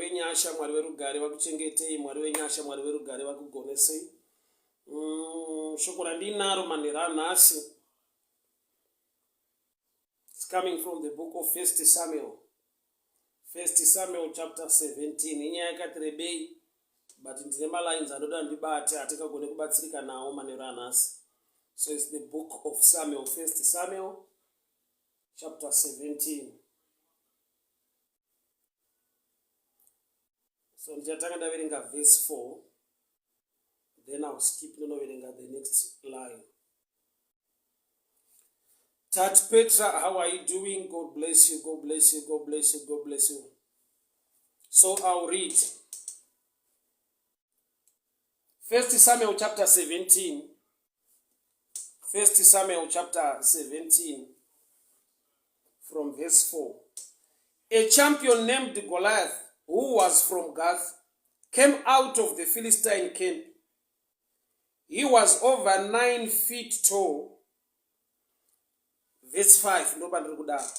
wenyasha, Mwari werugare vakuchengetei, Mwari wenyasha, Mwari werugare vakugonesei. Mm, shoko randinaro manheru anhasi It's coming from the book of First Samuel. First Samuel chapter 17. Inyaya yakati rebei but ndine malines anoda ndibate atingagone kubatsirika nawo manheru anhasi. So it's the book of Samuel, First Samuel chapter 17. So ndichatanga ndaverenga verse 4 then I'll skip ndonoverenga the next line. Tat Petra, how are you doing? God bless you, God bless you, God bless you, God bless you. So I'll read. First Samuel chapter 17. First Samuel chapter 17 from verse 4. A champion named Goliath, who was from Gath, came out of the Philistine camp. He was over 9 feet tall. Verse 5 ndopandiri kudaro.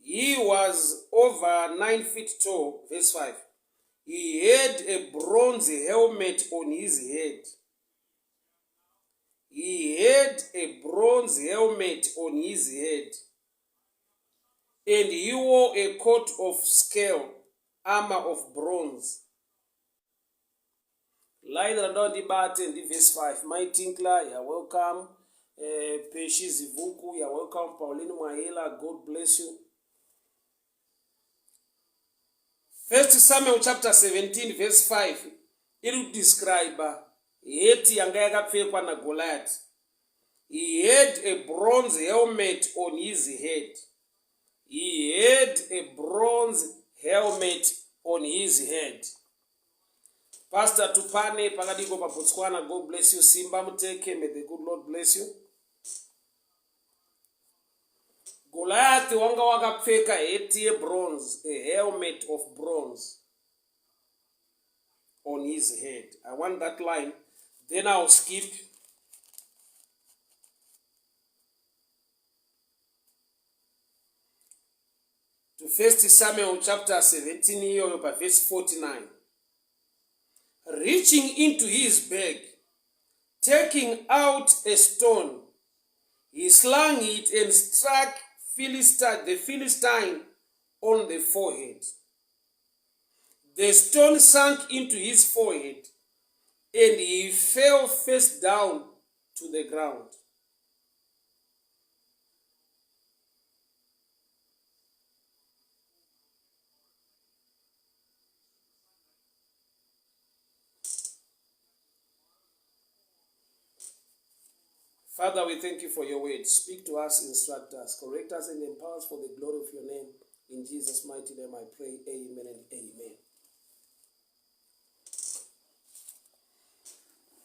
He was over 9 feet tall, verse 5. He had a bronze helmet on his head. He had a bronze helmet on his head. And he wore a coat of scale armor of bronze. Line randawa ndibate ndi verse 5. Mai Tinkler, you're welcome. Eh, Peshi Zivuku, you're welcome. Pauline Mwahila, God bless you. First Samuel chapter 17 verse 5 iri kudescribe heti yanga yakapfekwa naGoliath. He had a bronze helmet on his head. He had a bronze helmet on his head. Pastor Tupane pakadiko paBotswana, God bless you. Simba Muteke, may the good Lord bless you. Goliath wanga wakapfeka heti yebronze, a helmet of bronze on his head. I want that line. Then I'll skip. To First Samuel chapter 17 iyoyo paverse 49. Reaching into his bag, taking out a stone, he slung it and struck Philistine, the Philistine on the forehead. The stone sank into his forehead and he fell face down to the ground. Father, we thank you for your word. Speak to us, instruct us, correct us, and empower us for the glory of your name. In Jesus' mighty name I pray. Amen and amen.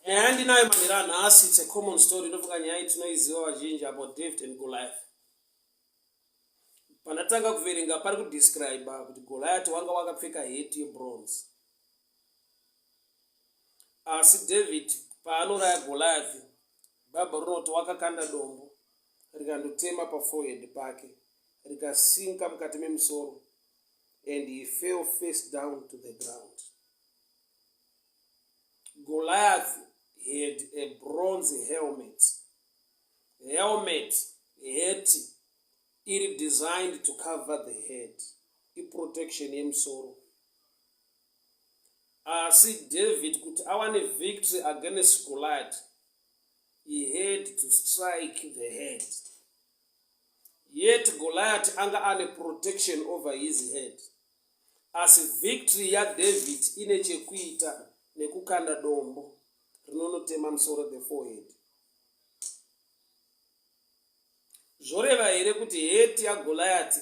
Nyaya yandinayo manhero anhasi, it's a common story. Inofunga nyaya iyi tinoiziva vazhinji about David and Goliath. Pandatanga kuverenga pari kudescribe kuti Goliath wanga wakapfeka heti yebronze. Asi David paanouraya Goliath, Bible rinoti wakakanda dombo rikandotema paforehead pake rikasinka mukati memusoro and he fell face down to the ground. Goliath had a bronze helmet. Helmet heti iri designed to cover the head, iprotection yemusoro. Asi David kuti awane victory against Goliath, he had to strike the head. Yet Goliath anga ane protection over his head. Asi victory yaDavid ine chekuita nekukanda dombo rinonotema musoro the forehead. Zvoreva here kuti heti yaGoliath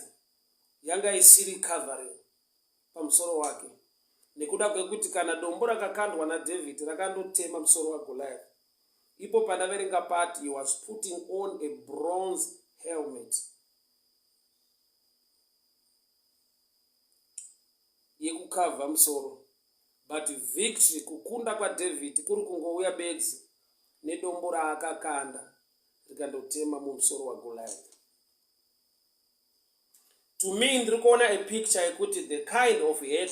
yanga isiri covering pamusoro wake nekuda kwekuti kana dombo rakakandwa naDavid rakandotema musoro waGoliath? Ipo pandaverenga pati he was putting on a bronze helmet yekukavha musoro but victory kukunda kwaDavid kuri kungouya bedzi nedombo raakakanda rikandotema mumusoro waGoliath. To me ndiri kuona a picture yekuti the kind of hat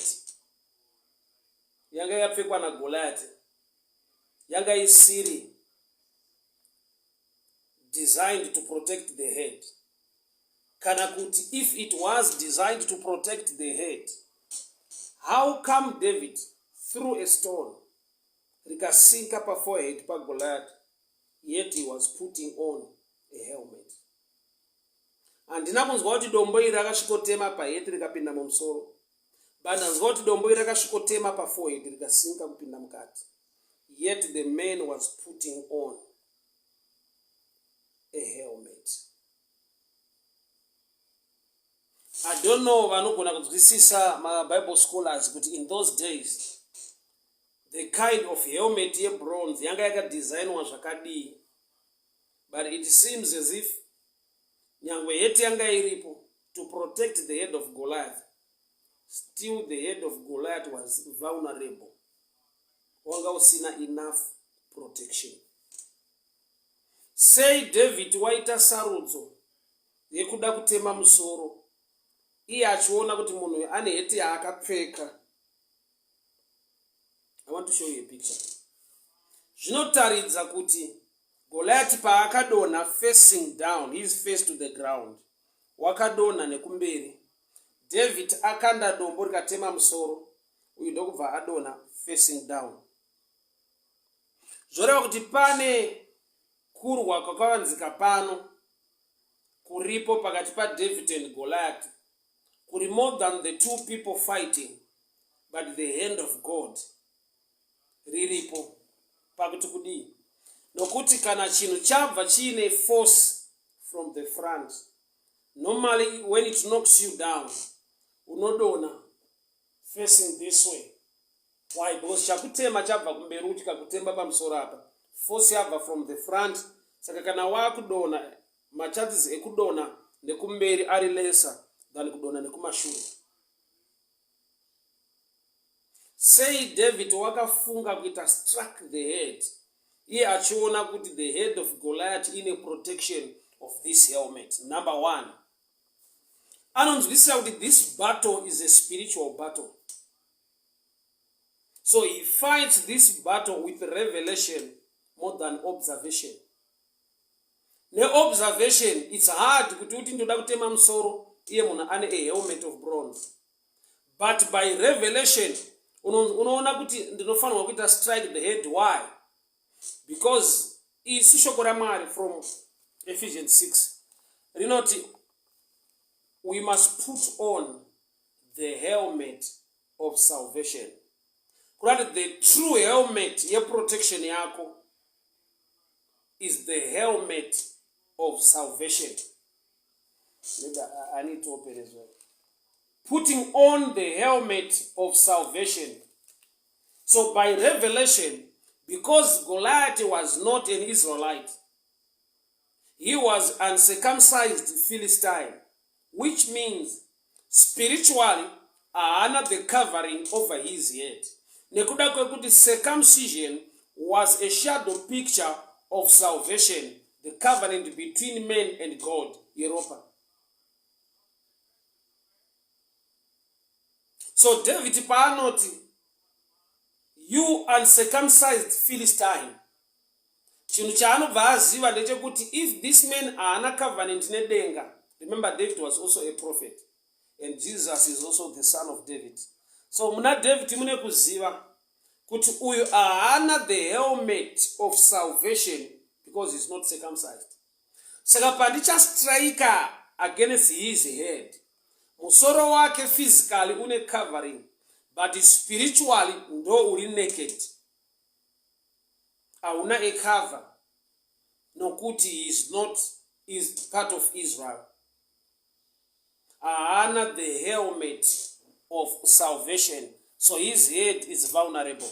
yanga yapfekwa naGoliath yanga isiri designed to protect the head, kana kuti if it was designed to protect the head, how come David threw a stone rikasinka paforehead paGoliath, yet he was putting on a helmet? Handina kunzwa kuti dombo iri rakasvikotema pahead rikapinda mumusoro, but ndanzwa kuti dombo iri rakasvikotema paforehead rikasinka kupinda mukati, yet the man was putting on a helmet. I don't know vanogona kunzwisisa mabible scholars kuti in those days the kind of helmet yebronze yanga yakadesignwa zvakadii, but it seems as if nyangwe hat yanga iripo to protect the head of Goliath, still the head of Goliath was vulnerable, wanga usina enough protection. Sei David waita sarudzo yekuda kutema musoro iye achiona kuti munhu uyu ane hat yaakapfeka? I want to show you a picture. Zvinotaridza kuti Goliath paakadonha facing down, his face to the ground, wakadonha nekumberi. David akanda dombo rikatema musoro uyu, ndokubva adonha facing down. Zvoreva kuti pane kurwa kwakavanzika pano kuripo pakati paDavid and Goliath, kuri more than the two people fighting, but the hand of God riripo. Pakuti kudii? Nokuti kana chinhu chabva chiine force from the front, normally when it knocks you down, unodona facing this way. Why? Because chakutema chabva kumberi, chikakutemba pamusoro apa, force yabva from the front. Saka kana waakudona, machances ekudona nekumberi ari lesser than kudona nekumashure. Sei David wakafunga kuita struck the head iye achiona kuti the head of Goliath ine protection of this helmet? Number one, anonzwisisa kuti this battle is a spiritual battle, so he fights this battle with revelation more than observation. Neobservation it's hard kuti uti ndoda kutema musoro iye munhu ane a helmet of bronze, but by revelation unoona kuti ndinofanirwa kuita strike the head. Why? Because isu shoko raMwari from Ephesians 6 rinoti we must put on the helmet of salvation, kurati the true helmet yeprotection yako is the helmet of salvation. Maybe I need to open as well. Putting on the helmet of salvation. So by revelation, because Goliath was not an Israelite, he was uncircumcised Philistine, which means spiritually haana the covering over his head, nekuda kwekuti circumcision was a shadow picture of salvation, the covenant between man and God yeropa. So David paanoti, "You uncircumcised Philistine," chinhu chaanobva aziva ndechekuti if this man haana covenant nedenga. Remember, David was also a prophet and Jesus is also the son of David. So muna David mune kuziva kuti uyu haana the helmet of salvation because he's not circumcised. Saka pandichastrika against his head, musoro wake physically une covering, but spiritually ndo uri naked, hauna a cover, nokuti he is not is part of Israel, haana the helmet of salvation, so his head is vulnerable.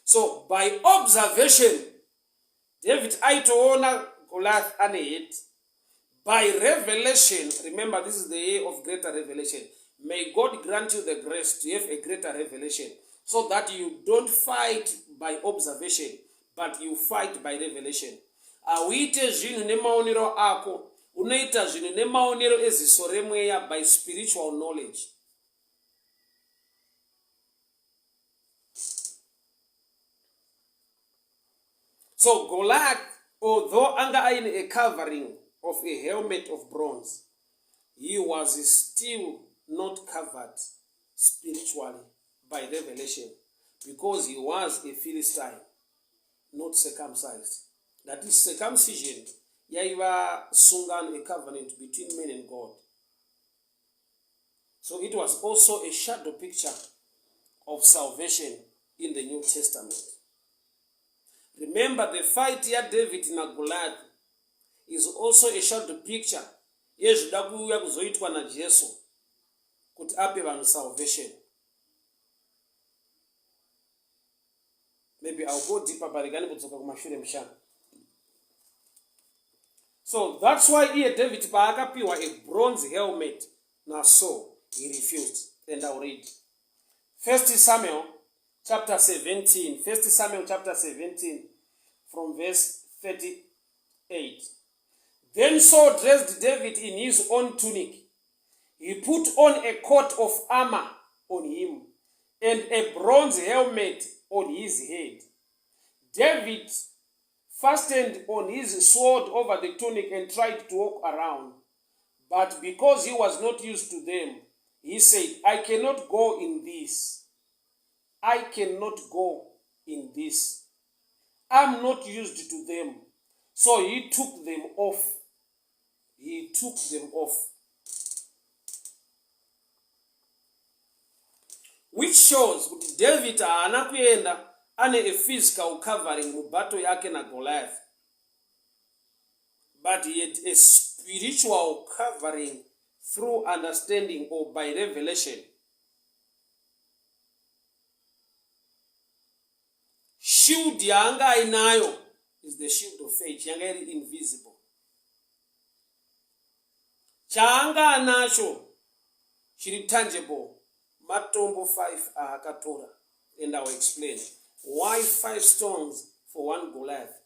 So by observation David aitoona Goliath ane head. By revelation, remember, this is the year of greater revelation. May God grant you the grace to have a greater revelation so that you don't fight by observation, but you fight by revelation. Hauite zvinhu nemaonero ako. Unoita zvinhu nemaonero eziso remweya by spiritual knowledge. So Goliath, although anga aine a covering of a helmet of bronze, he was still not covered spiritually by revelation because he was a Philistine, not circumcised. That is circumcision yaiva sungano, a covenant between man and God. So it was also a shadow picture of salvation in the New Testament. Remember the fight yaDavid naGoliath is also a shadow picture yezvida kuuya kuzoitwa naJesu kuti ape vanhu salvation. Maybe I'll go deeper but regani kudzoka kumashure mushana. So that's why iye David paakapiwa a bronze helmet naSaul, he refused. And I'll read. First Samuel chapter 17. First Samuel chapter 17 from verse 38. Then Saul dressed David in his own tunic. He put on a coat of armor on him and a bronze helmet on his head. David fastened on his sword over the tunic and tried to walk around. But because he was not used to them, he said, I cannot go in this. I cannot go in this. I'm not used to them. So he took them off. He took them off. Which shows kuti David haana kuenda ane a physical covering mubato yake naGoliath. But he had a spiritual covering through understanding or by revelation. Shield yaanga ainayo is the shield of faith, yanga iri invisible. Chaanga anacho chiri tangible matombo 5 aakatora, and I will explain why 5 stones for one Goliath.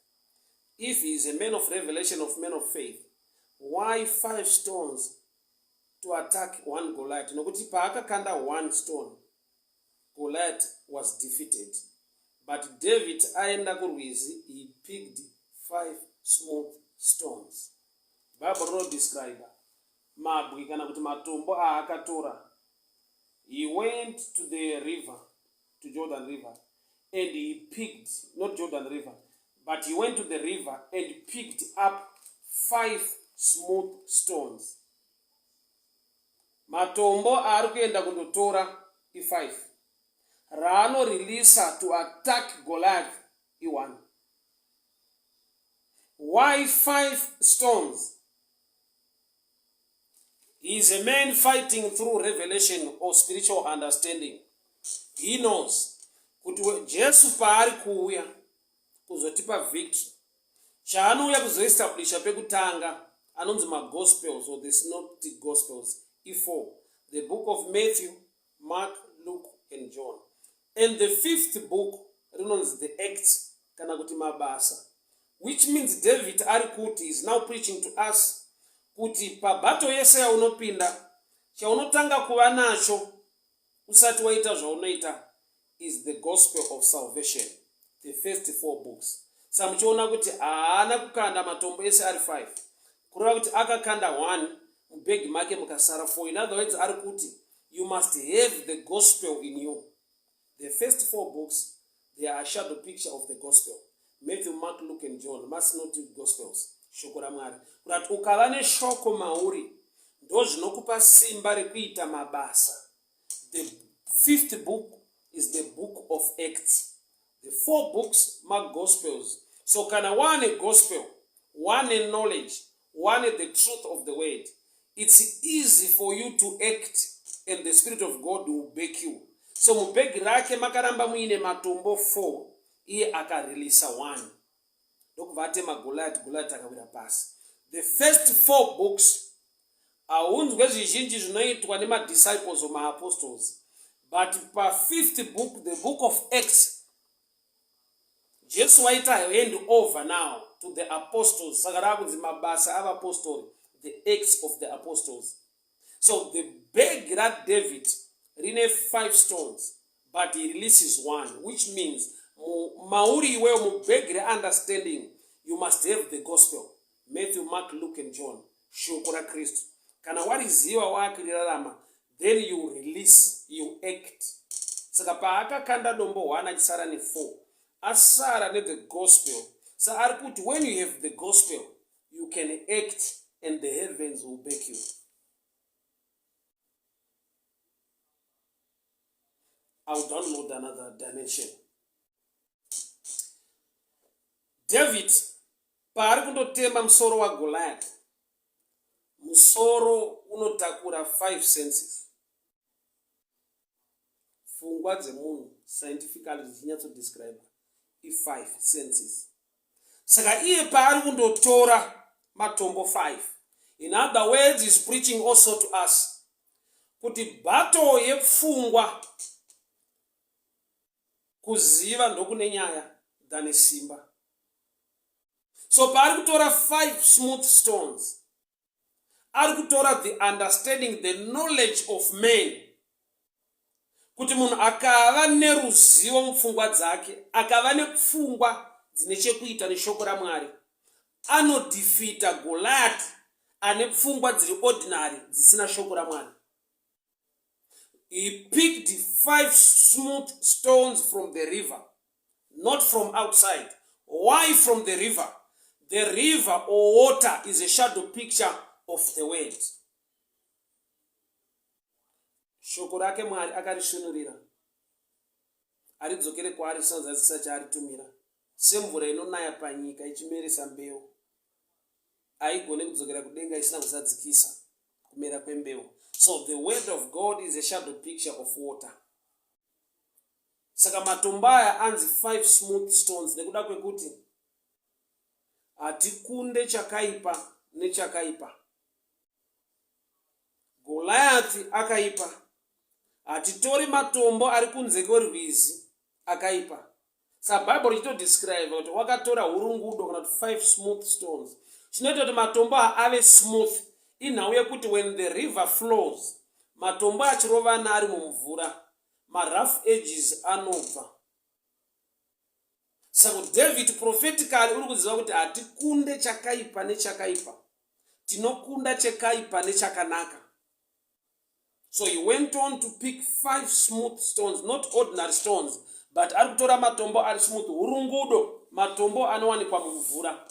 If he is a man of revelation, of man of faith, why 5 stones to attack one Goliath? Nokuti paakakanda one stone, Goliath was defeated. But David aenda kurwizi, he picked 5 smooth stones. Bible rinodescribe mabwe kana kuti matombo aakatora. He went to the river, to Jordan River, and he picked, not Jordan River, but he went to the river and picked up 5 smooth stones. Matombo aari kuenda kundotora i5. Raanoreleasa to attack Goliath i1. Why 5 stones? He is a man fighting through revelation or spiritual understanding. He knows kuti Jesu paari kuuya kuzotipa victory, chaanouya kuzoestablisha pekutanga anonzi magospels or the synoptic gospels i4, the book of Matthew, Mark, Luke and John. And the 5th book rinonzi the Acts kana kuti mabasa, which means David ari kuti is now preaching to us kuti pabato yese yaunopinda, chaunotanga kuva nacho usati waita zvaunoita is the gospel of salvation, the first 4 books. Saka muchiona kuti haana kukanda matombo ese ari 5, kureva kuti akakanda 1 mubhegi make mukasara 4. In other words, ari kuti you must have the gospel in you. The first 4 books, they are a shadow picture of the gospel. Matthew, Mark, Luke and John, masynoptic gospels, shoko raMwari. Kuti ukava neshoko mauri, ndozvinokupa simba rekuita mabasa. The 5th book is the book of Acts. The 4 books mark gospels. So kana wane gospel, wane knowledge, wane the truth of the word, it's easy for you to act and the Spirit of God will back you. So mubhegi rake makaramba muine matombo 4, iye akareleasa 1. Ndokubva atema Goliath, Goliath akawira pasi. The first 4 books haunzwe zvizhinji zvinoitwa nemadisciples or maapostles, but pa5th book, the book of Acts, Jesu waita hand over now to the apostles. Saka raakunzi mabasa avapostori, the Acts of the Apostles. So the bag raDavid rine 5 stones but he releases one, which means mauri iweyo mubhegi reunderstanding you must have the gospel. Matthew, Mark, Luke and John. Shoko raKristu. Kana wariziva waakurirarama then you release, you act. Saka paakakanda dombo 1 achisara ne4, asara nethe gospel. Sa ari kuti when you have the gospel you can act and the heavens will back you. I'll download another dimension. David paari kundotema musoro waGoliath, musoro unotakura 5 senses. Pfungwa dzemunhu scientifically dzichinyatsodescribe i5 senses. Saka iye paari kundotora matombo 5. In other words, he's preaching also to us kuti battle yepfungwa kuziva ndokune nyaya than simba. So paari kutora 5 smooth stones, ari kutora the understanding, the knowledge of man, kuti munhu akava neruzivo mupfungwa dzake, akava nepfungwa dzine chekuita neshoko raMwari, anodhifita Goliath ane pfungwa dziri ordinary dzisina shoko raMwari. He picked 5 smooth stones from the river, not from outside. Why from the river? The river or water is a shadow picture of the word. Shoko rake Mwari akarisvinurira, aridzokere kwaari risanzadzisa chaaritumira, semvura inonaya panyika ichimeresa mbeu, haigone kudzokera kudenga isina kuzadzikisa kumera kwembeu. So the word of God is a shadow picture of water. Saka matombo aya anzi 5 smooth stones nekuda kwekuti hatikunde chakaipa nechakaipa. Goliath akaipa. Hatitori matombo ari kunze kwerwizi akaipa. Saka Bible richitodescribe kuti wakatora hurungudo kana kuti 5 smooth stones. Chinoita kuti matombo aya ave smooth inhau yekuti when the river flows, matombo achirovana ari mumvura, marough edges anobva. Saka David prophetically uri kuziva kuti hatikunde chakaipa nechakaipa, tinokunda chekaipa nechakanaka. So he went on to pick 5 smooth stones, not ordinary stones, but ari kutora matombo ari smooth, hurungudo, matombo anowanikwa mumvura.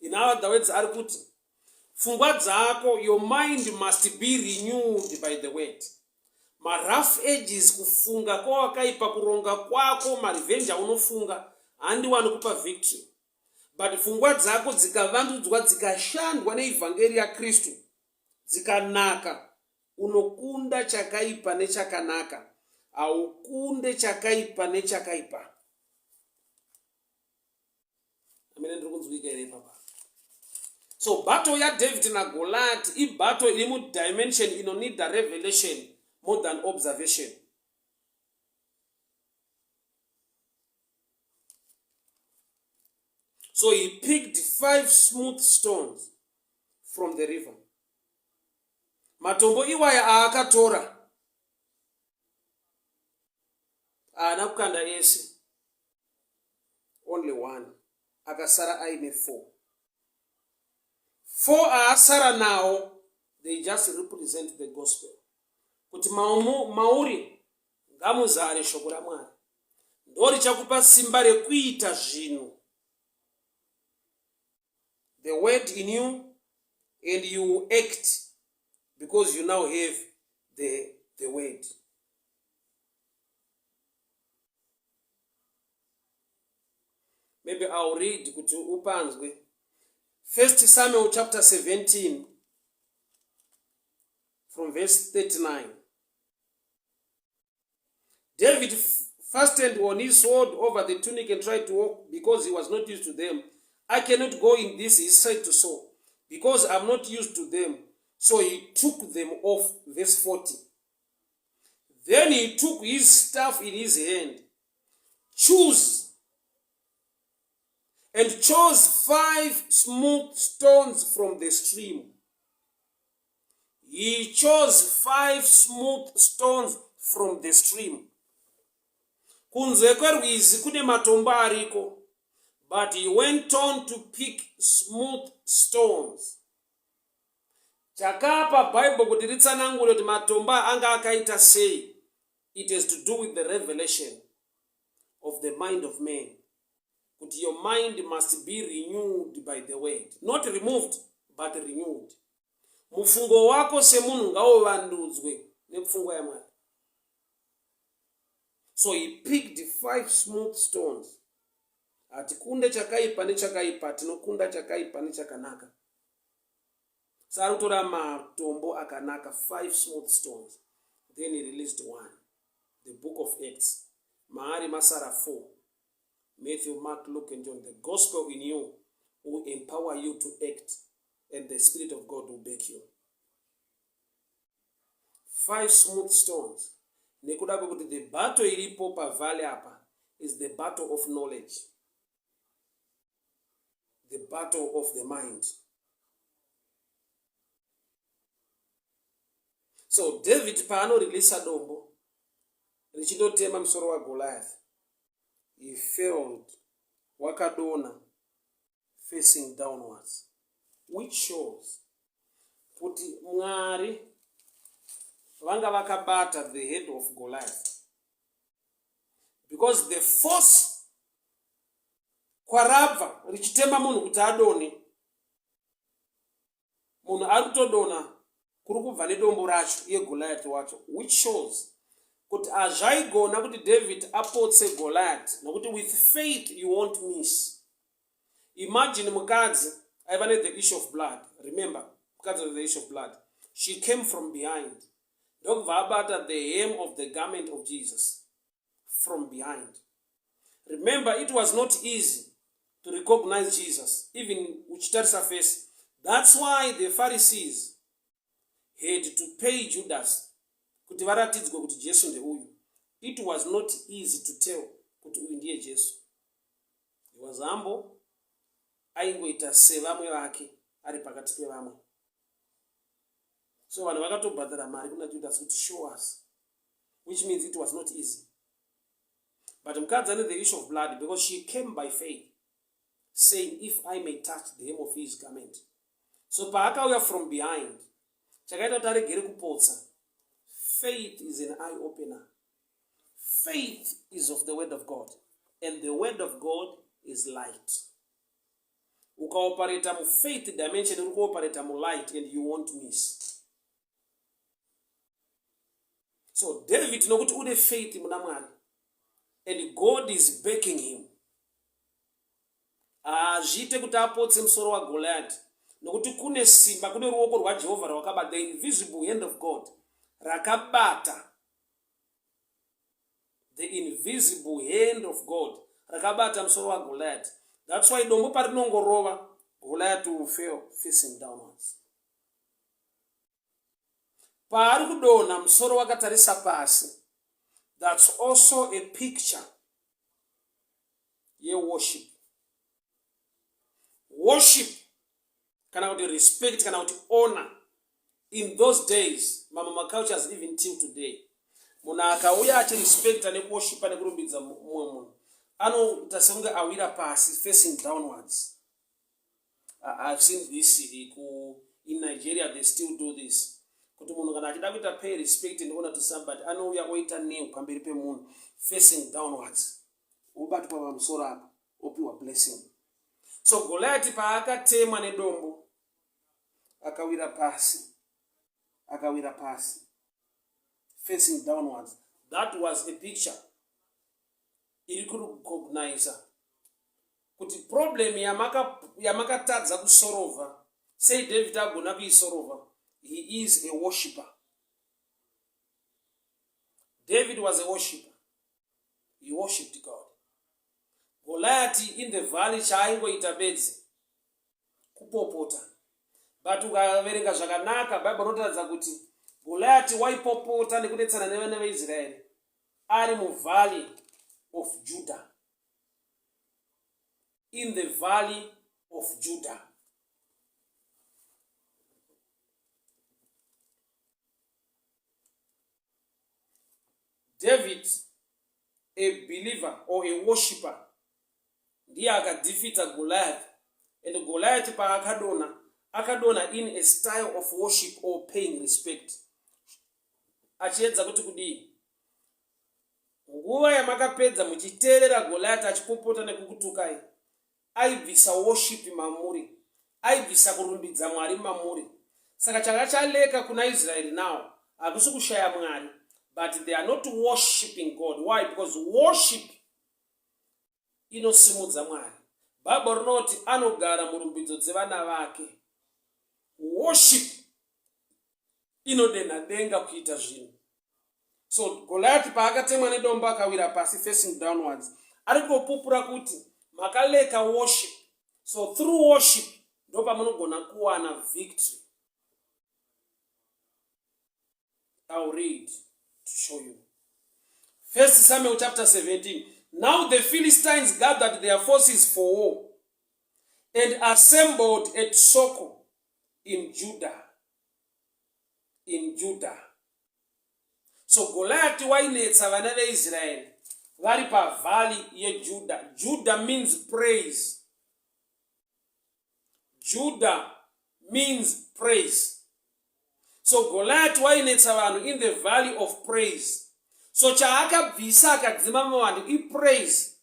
In other words, ari kuti pfungwa dzako, your mind must be renewed by the word. Marough edges, kufunga kwawakaipa, kuronga kwako, marevenge aunofunga, handiwani kupa victory. But pfungwa dzako dzikavandudzwa, dzikashandwa neivhangeri yaKristu, dzikanaka, unokunda chakaipa nechakanaka. Haukunde chakaipa nechakaipa. Amene ndiri kunzwika here ipapa? So battle yaDavid naGoliath ibattle iri mudimension inonida revelation more than observation. So he picked 5 smooth stones from the river. Matombo iwaya aakatora haana kukanda ese, only one, akasara aine 4. 4 aasara nawo, they just represent the gospel. Kuti mauri ngamuzare shoko raMwari, ndorichakupa simba rekuita zvinhu. The word in you and you will act because you now have the word. Maybe I'll read kuti upanzwe. 1 Samuel chapter 17 from verse 39. David fastened on his sword over the tunic and tried to walk because he was not used to them. I cannot go in this, he said to Saul, because I'm not used to them. So he took them off. Verse 40. Then he took his staff in his hand. Choose. And chose five smooth stones from the stream. He chose five smooth stones from the stream. Kunze kwerwizi kune matombo ariko, but he went on to pick smooth stones. Chakapa Bible kuti ritsanangure kuti matombo anga akaita sei, it has to do with the revelation of the mind of man. Kuti your mind must be renewed by the word. Not removed, but renewed. Mufungo wako semunhu ngauvandudzwe nepfungwa yaMwari. So he picked five smooth stones. Hatikunde chakaipa nechakaipa, tinokunda chakaipa nechakanaka. Saka ari kutora matombo akanaka, five smooth stones. Then he released one. The book of Acts. Maari masara four. Matthew, Mark, Luke and John. The gospel in you will empower you to act and the Spirit of God will back you. Five smooth stones. Nekuda kwekuti the battle iripo pavalley apa is the battle of knowledge. The battle of the mind. So David paanoreleasa dombo richindotema musoro waGoliath, he failed, wakadona facing downwards, which shows kuti Mwari vanga vakabata the head of Goliath, because the force kwarabva richitema munhu kuti adone, munhu ari kutodona kuri kubva nedombo racho iye Goliath wacho, which shows kuti hazvaigona kuti David apotse Goliath, nokuti with faith you won't miss. Imagine mukadzi aiva nethe issue of blood. Remember, mukadzi with the issue of blood, she came from behind ndokubva abata the hem of the garment of Jesus from behind. Remember, it was not easy to recognize Jesus, even uchitarisa face. That's why the Pharisees had to pay Judas kuti varatidzwe kuti Jesu ndeuyu. It was not easy to tell kuti uyu ndiye Jesu. He was humble, aingoita sevamwe vake ari pakati pevamwe. So vanhu vakatobhadhara mari kuna Judas kuti show us, which means it was not easy. But mukadzi ane the issue of blood, because she came by faith, saying, if I may touch the hem of his garment. So paakauya from behind, chakaita kuti aregere kupotsa. Faith is an eye opener. Faith is of the word of God, and the word of God is light. Ukaoperata mufaith dimension, uri kuoperata mulight and you won't miss. So David, nokuti une faith muna Mwari and God is backing him, hazviite kuti apotse musoro waGoliath, nokuti kune simba, kune ruoko rwaJehovha rwakabata, the invisible hand of God rakabata, the invisible hand of God rakabata musoro waGoliath. That's why dombo parinongorova, Goliath will fail facing downwards. Paari kudonha musoro wakatarisa pasi, that's also a picture yeworship. Worship kana kuti respect kana kuti honor, in those days, mamwe macultures, even till today, munhu akauya achirespecta nekuworshipa nekurumbidza mumwe munhu, anoita sekunge awira pasi facing downwards. I've seen this in Nigeria, they still do this, kuti munhu kana achida kuita pay respect and honor to somebody, anouya oita kneel pamberi pemunhu facing downwards, obatwa pamusoro apa, opiwa blessing. So Goliath paakatemwa nedombo, akawira pasi, akawira pasi facing downwards. That was a picture iri kurecogniza kuti problem yamakatadza kusolva sei, David agona kuisolva. He is a worshipper. David was a worshipper. He worshipped God. Goliath in the valley chaaingoita bedzi kupopota, but ukaverenga zvakanaka, Bhaibheri rinotaridza kuti Goliath waipopota nekunetsana nevana veIsraeri ari muvalley of Judah. in the valley of Judah. David, a believer or a worshipper, ndiye akadefeata Goliath. And Goliath paakadonha, akadonha in a style of worship or paying respect. Achiedza kuti kudii? Nguva yamakapedza muchiteerera Goliath achipopota nekukutukai, aibvisa worship mamuri, aibvisa kurumbidza Mwari mamuri. Saka changa chaleka kuna Israeri now hakusi kushaya Mwari, but they are not worshiping God. Why? Because worship inosimudza Mwari. Bible rinoti anogara murumbidzo dzevana vake. Worship inodenha denga kuita zvinhu. So Goliath paakatemwa nedombo akawira pasi facing downwards, ari kutopupura kuti makaleka worship. So through worship ndopamunogona kuwana victory. I'll read to show you. First Samuel chapter 17. Now the Philistines gathered their forces for war and assembled at Soko in Judah. In Judah. So Goliath wainetsa vana veIsraeri vari pavalley yeJudah. Judah means praise. Judah means praise. So Goliath wainetsa vanhu in the valley of praise. So chaakabvisa akadzima muvanhu ipraise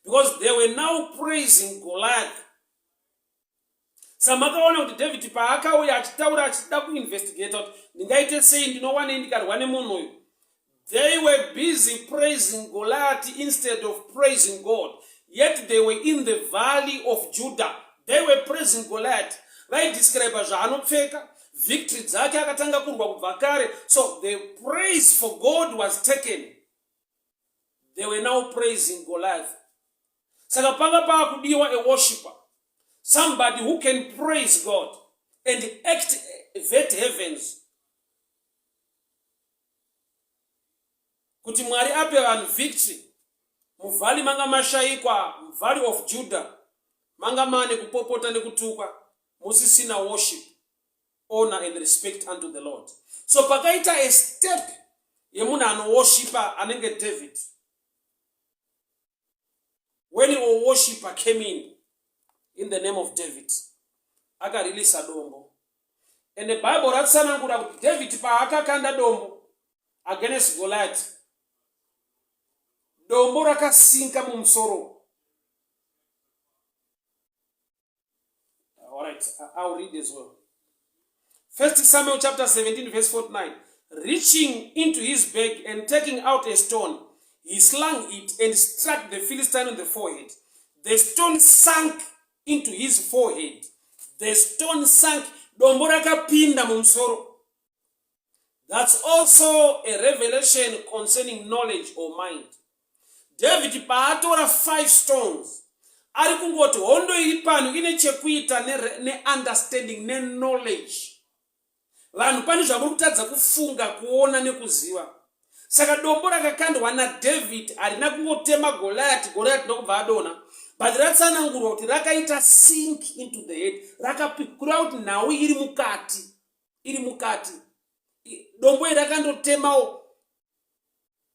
because they were now praising Goliath. Samakaona kuti David paakauya achitaura achida kuinvestigata kuti ndingaite sei ndinowanei ndikarwa nemunhu uyu. They were busy praising Goliath instead of praising God. Yet they were in the valley of Judah. They were praising Goliath. Vaidescribe zvaanopfeka, victory dzake akatanga kurwa kubva kare. So the praise for God was taken. They were now praising Goliath. Saka panga paakudiwa a worshipper. Somebody who can praise God and activate heavens kuti Mwari ape vanhu victory. Muvalley manga mashaikwa, muvalley of Judah manga mane kupopota nekutukwa, musisina worship, honor and respect unto the Lord. So pakaita a step yemunhu anoworshipa anenge David. When a worshipper came in, in the name of David, akarilisa dombo. And the Bible ratsanangura kuti David paakakanda dombo against Goliath, dombo rakasinka mumusoro. All right, I'll read as well. First Samuel chapter 17 verse 49. Reaching into his bag and taking out a stone, he slung it and struck the Philistine on the forehead. The stone sank into his forehead. The stone sank. Dombo rakapinda mumusoro. That's also a revelation concerning knowledge or mind. David paatora 5 stones ari kungoti hondo iri pano ine chekuita neunderstanding ne neknowledge. Vanhu pane zvamuri kutadza kufunga, kuona nekuziva. Saka dombo rakakandwa naDavid harina kungotema Goliath, Goliath ndokubva adonha, but ratsanangurwa kuti rakaita sink into the head, kureva kuti nhau iri mukati. iri mukati dombo iri rakandotemawo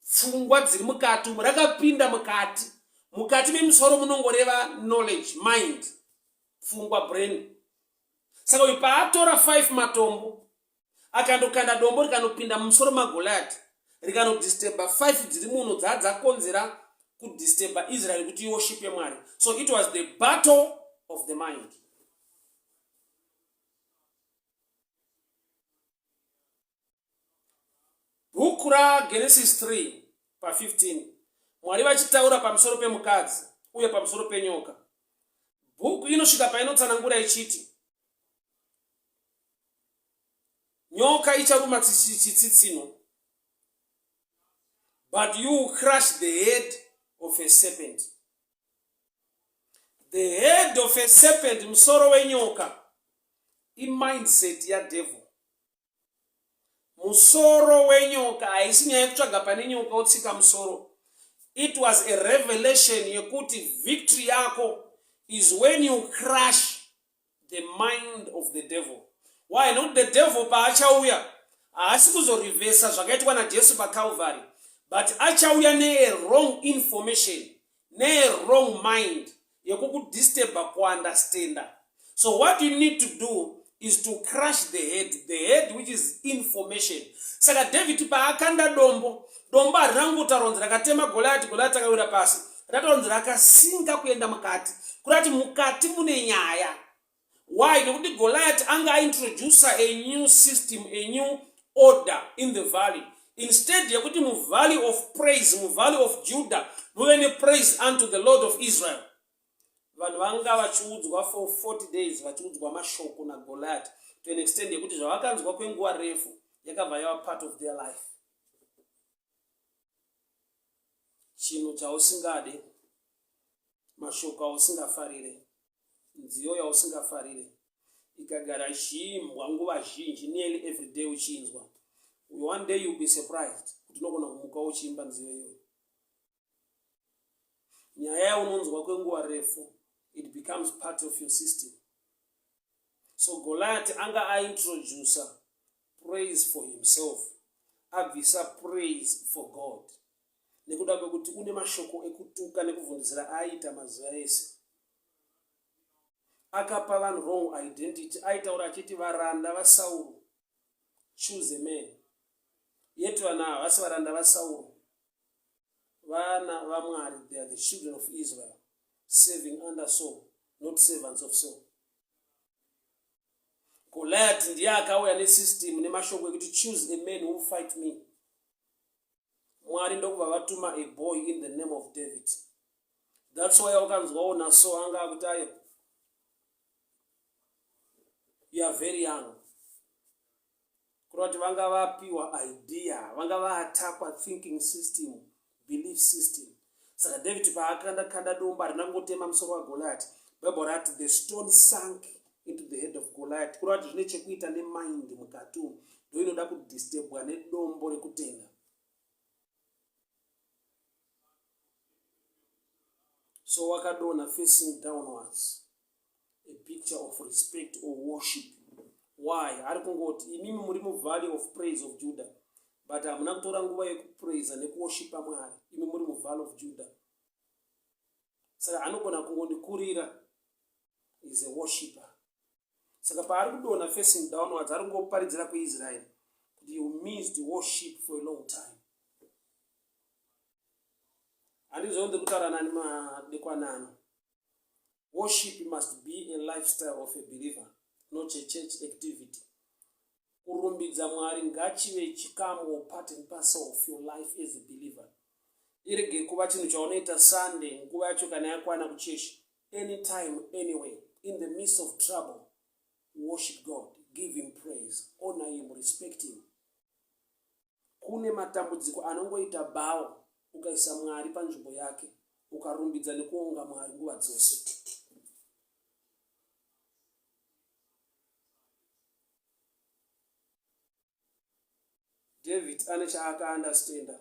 pfungwa dziri mukati umu rakapinda mukati mukati memusoro munongoreva knowledge mind pfungwa brain saka uyu paatora 5 matombo akandokanda dombo rikanopinda mumusoro magoliati rikanodisturba 5 dziri muno dzaa dzakonzera kudisturba israeri kuti iwoshipe mwari so it was the battle of the mind Bhuku raGenesis 3 pa15 Mwari vachitaura pamusoro pemukadzi uye pamusoro penyoka. Bhuku inosvika painotsanangura ichiti nyoka icharuma chitsitsino but you will crush the head of a serpent. The head of a serpent, musoro wenyoka, imindset yadevil. Musoro wenyoka haisi nyaya yekutsvaga pane nyoka wotsika musoro. It was a revelation yekuti victory yako is when you crush the mind of the devil. Why? Nokuti the devil paachauya haasi kuzorivhesa zvakaitwa naJesu paCalvary, but achauya newrong information, newrong mind yekukudisturba kuunderstanda. So what you need to do is to crush the head, the head which is information. Saka David paakanda dombo, dombo harina kungotaura kunzi rakatema Goliath, Goliath akawira pasi. Rataura kunzi rakasinga kuenda mukati. Kurati mukati mune nyaya. Why? Nekuti Goliath anga aintroducer a new system, a new order in the valley. Instead yekuti muvalley of praise, muvalley of Judah, muve nepraise unto the Lord of Israel. Vanhu vanga vachiudzwa for 40 days vachiudzwa mashoko naGoliath to an extent yekuti zvavakanzwa kwenguva refu yakabva yava part of their life. Chinhu chausingade, mashoko ausingafarire, nziyo yausingafarire ikagara ichiimbwa nguva zhinji nearly every day uchiinzwa, one day you'll be surprised kuti unogona kumuka uchiimba nziyo iyoyo. Nyaya yaunonzwa kwenguva refu, it becomes part of your system. So Goliath anga aintroducer praise for himself, abvisa praise for God nekuda kwekuti une mashoko ekutuka nekuvhundutsira aaita mazuva ese. Akapa vanhu wrong identity, aitaura achiti varanda vaSauro, choose a man. Yet vanhu ava havasi varanda vaSauro, vana vaMwari, they are the children of Israel serving under Saul, not servants of Saul. Goliath ndiye akauya nesystem nemashoko ekuti choose a man who fight me. Mwari ndokubva vatuma a boy in the name of David. That's why ukanzwawo naSaul anga akuti ayo you are very young. Kureva kuti vanga vapiwa idea, vanga vaatakwa thinking system, belief system. Saka David paakanda kanda dombo harina kungotema musoro waGoliath. Bible rati the stone sunk into the head of Goliath. Kureva kuti zvine chekuita nemind mukati umu, ndoinoda kudisturbwa nedombo rekutenda. So wakadonha facing downwards. A picture of respect or worship. Why? Ari kungoti imimi muri muvalley of praise of Judah, but hamuna kutora nguva yekupraisa nekuworshipa Mwari. Imi muri muvalley of Judah. Saka anogona kungondikurira is a worshipper. Saka paari kudonha facing downwards, ari kungoparidzira kuIsrael kuti you missed worship for a long time. Handizvo ndiri kutaura nani madekwanano. Worship must be a lifestyle of a believer, not a church activity. Kurumbidza Mwari ngachive chikamu or part and parcel of your life as a believer. Irege kuva chinhu chaunoita Sunday, nguva yacho kana yakwana kuchechi. Anytime, anywhere, in the midst of trouble, worship God, give him praise, honor him, respect him. Kune matambudziko anongoita bawo ukaisa Mwari panzvimbo yake, ukarumbidza nekuonga Mwari nguva dzose. David ane chaakaandastenda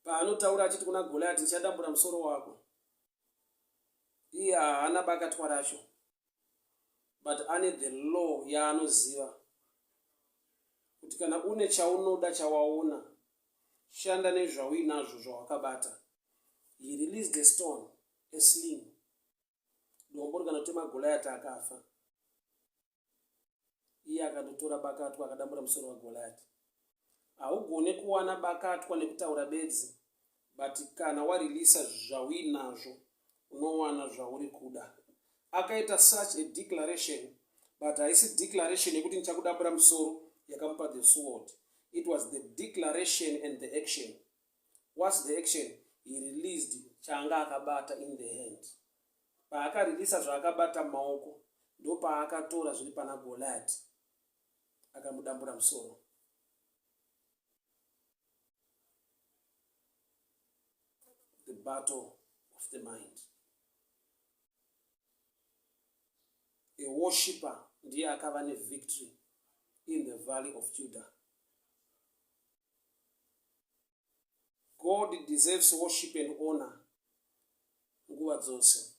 paanotaura achiti kuna Goliath, ndichadambura musoro wako. Iye haana bakatwa racho but ane the law yaanoziva kuti kana une chaunoda chawaona shanda nezvauinazvo zvawakabata. He released a stone, a sling, dombo rikanotema Goliath akafa. Iye akandotora bakatwa akadambura musoro waGoliath. Haugone kuwana bakatwa nekutaura bedzi but kana warilisa zvauinazvo unowana zvauri kuda. Akaita such a declaration but haisi declaration yekuti ndichakudambura musoro yakamupa the sword. It was the declaration and the action. What's the action? He released chaanga akabata in the hand. Paakarilisa zvaakabata mumaoko ndopaakatora zviri pana Goliath akamudambura musoro. The battle of the mind. A worshipper ndiye akava nevictory in the valley of Judah. God deserves worship and honor. nguva dzose.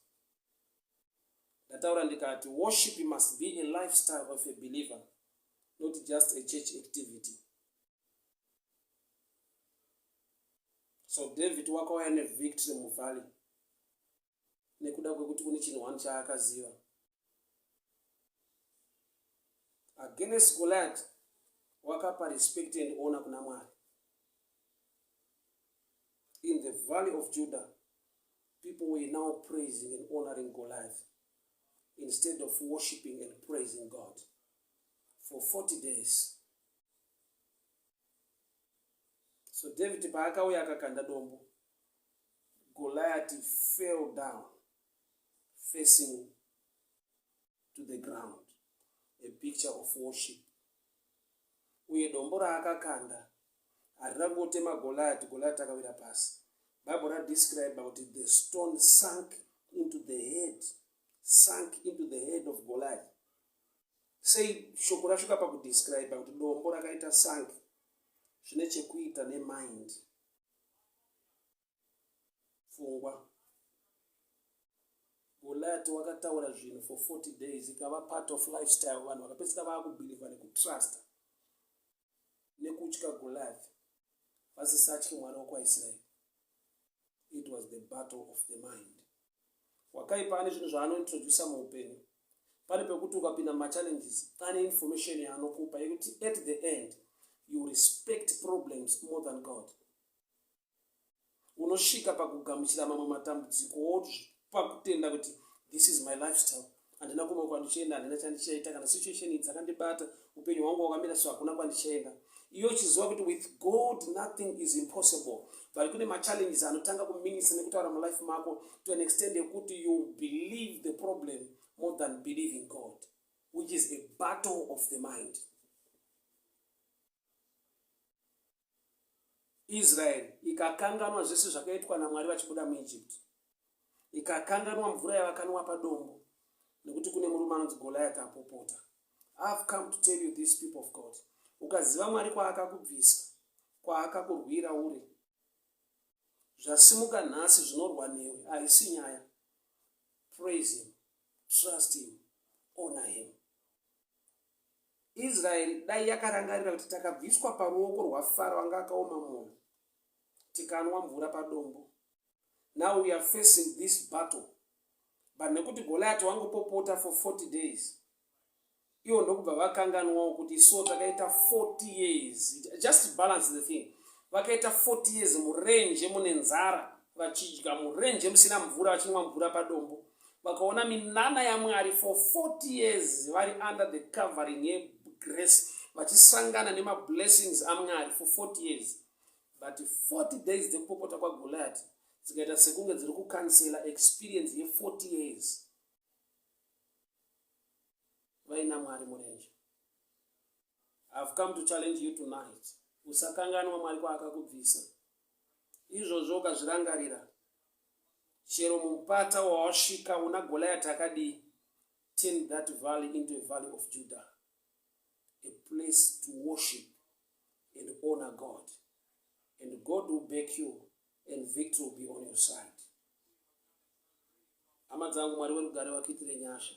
Ndataura ndikati worship must be a lifestyle of a believer, not just a church activity. So David wakauya nevictory muvalley nekuda kwekuti kune chinhu one chaakaziva. Against Goliath wakapa respect and honor kuna Mwari. In the valley of Judah, people were now praising and honoring Goliath instead of worshiping and praising God for 40 days. So David paakauya akakanda dombo, Goliath fell down facing to the ground, a picture of worship. Uye dombo raakakanda harina kungotema Goliath, Goliath akawira pasi. Bible radescribe kuti the stone sunk into the head, sunk into the head of Goliath. Sei shoko rasvika pakudescribe kuti dombo rakaita sunk zvine chekuita nemind. Pfungwa. Goliath wakataura zvinhu for 40 days ikava part of lifestyle vanhu vakapedzisira vaakubhilivha nekutrusta nekutya Goliath vasisatye Mwari wokwaIsraeri. It was the battle of the mind. Wakaipa ane zvinhu zvaanointrodusa muupenyu. Pane pekuti ukapinda mumachallenges pane information yaanokupa yekuti at the end you respect problems more than God. Unosvika pakugamuchira mamwe matambudziko wozvipa kutenda kuti this is my lifestyle handina kumwe kwandichaenda handina chandichaita kana situation idzi dzakandibata upenyu hwangu hwakamira so hakuna kwandichaenda iyo uchiziva kuti with god nothing is impossible but kune machallenges anotanga kuminisa nekutaura mulife mako to an extent yekuti you believe the problem more than believing god which is a battle of the mind Israeri ikakanganwa zvese zvakaitwa naMwari vachibuda muEgypt, ikakanganwa mvura yavakanwa padombo, nekuti kune murume anonzi Goliath apopota. I've come to tell you this people of God, ukaziva Mwari kwaakakubvisa, kwaakakurwira uri, zvasimuka nhasi zvinorwa newe, haisi nyaya. Praise him, trust him, honor him. Israeri dai yakarangarira kuti takabviswa paruoko rwaFaro anga akaoma mwoyo tikanwa mvura padombo. Now we are facing this battle. But nekuti Goliath wangopopota for 40 days. Ivo ndokubva vakanganwawo kuti so takaita 40 years. Just balance the thing. Vakaita 40 years murenje mune nzara vachidya murenje musina mvura vachinwa mvura padombo. Vakaona minana yaMwari for 40 years vari under the covering yegrace vachisangana nemablessings aMwari for 40 years. But 40 days dzekupopota kwaGoliath dzikaita sekunge dziri kukansela experience ye40 years vaina Mwari murenje. I've come to challenge you tonight. Usakanganwa Mwari kwaakakubvisa. Izvozvo ukazvirangarira chero mupata wawasvika una Goliath akadii, turn that valley into a valley of Judah, a place to worship and honor God. And God will back you and victory will be on your side. Hama dzangu, Mwari werugare vakuitire nyasha.